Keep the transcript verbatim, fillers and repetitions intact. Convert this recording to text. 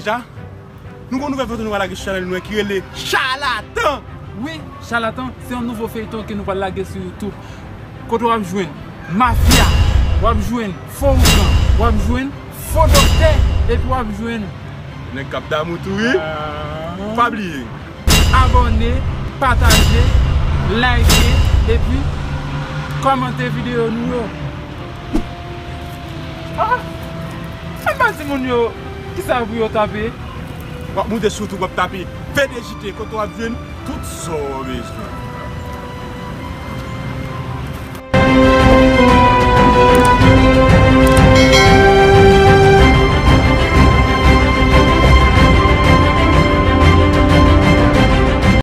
Deja, nou gon nouvèl feyton nou pral lage sou chanèl nou an ki rele Chalatan. Wi, Chalatan se yon nouvo feyton ke nou pral lage sou YouTube. Kote w ap jwenn mafya, w ap jwenn fo ougan, w ap jwenn fo doktè, epi w ap jwenn nèg k ap damou tou, wi. Pa bliye abòne, pataje, like, epi kòmante videyo nou yo. Ah! Ann ba timoun yo kisa pou yo tape. W ap moute sou YouTube, w ap tape V D J T, kote w ap jwenn tout sa w bezwen.